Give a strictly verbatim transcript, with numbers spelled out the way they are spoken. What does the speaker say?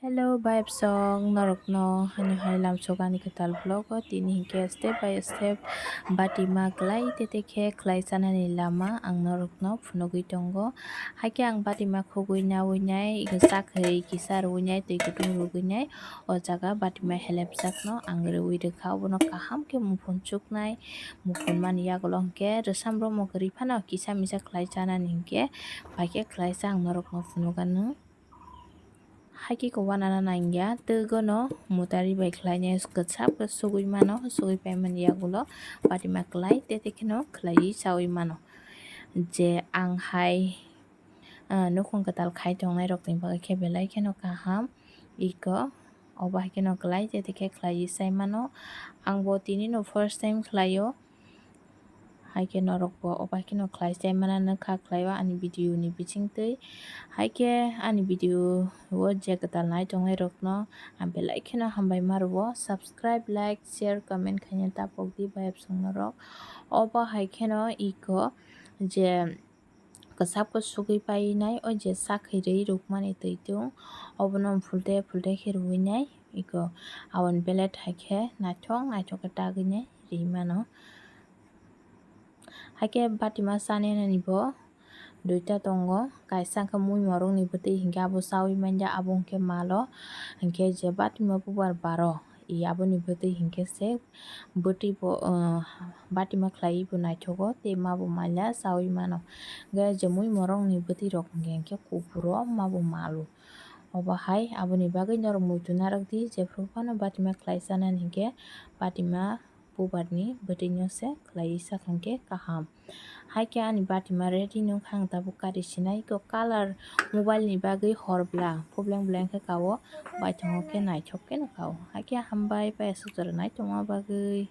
Hello, bayapsong norokno hani hai lamsok ani kwtal vlog o tini hinkhe step by step batima kwlai tete khe khlai chanani lama ang norokno phunugwi tongo. Haikhe ang batima khugwi nawi nai, sakhwi kisa rwui nai, twi kutung rwgwi nai, o jaga batima helepjakno ang rwui rwkha, obono kaham khe muphun chuknai, muphun mani yagulo hinkhe rwsam romwi kwrwi phano kisa misa khlai chanani hinkhe paikhe khlaisa ang norokno phunukganu. Haikhe ko wanana nangya, tei gono mutari bai khlainai kwchap khe sugui mano, sugui paimani yagulo batima kwlai tete kheno khlaiwi chaui mano. Je ang hai, ah, nukhung kwtal khai tongnai rokni bagwi khe belai kheno kaham, iko obo hai kheno kwlai tete khe khlaiwi chai mano. Angbo tinino first time khlaio. Haikhe norokbo obo hai kheno khlai chai mano nokha khlaiwi ani video ni bisingtwi. Haikhe ani video o je kwtal nai tongnai rokno ang belai kheno hambai ma rwo. Subscribe, like, share, comment khaina tapok di bayapsong norok. Obo hai kheno iko je kwchap khe sugui painai, o je sakhwi rwi rwkmani twi tung, obono phulte phulte khe rwui nai. Iko aboni belai hai khe naithok naithok khe tagwi nai rwi mano. Haikhe batima chanani bo duita tongo, kaisa khe mui morokni bwtwi hinkhe abo chaui manya, abo hinkhe malo, hinkhe je batima bubar baro, i aboni bwtwi hinkhe se bwtwi bo, ah, batima khlaiwi bo naithogo tei ma bo manya chaui mano. Hinkhe je mui morokni bwtwi rok hinkhe, hinkhe kuphur o ma bo malo. Obo hai aboni bagwi norok muitu narwk di, jephru phano batima khlai chanani hinkhe batima bubar ni bwtwi no se khlaiwi sakha hinkhe kaham. Haikhe ani batima ready nungkha, ang tabuk kari sinai, iko colour mobile ni bagwi hor bla phubleng bleng khe kao, baithongo khe naithok khe no kao. Haikhe hambai paiya sujaro naitongma bagwi.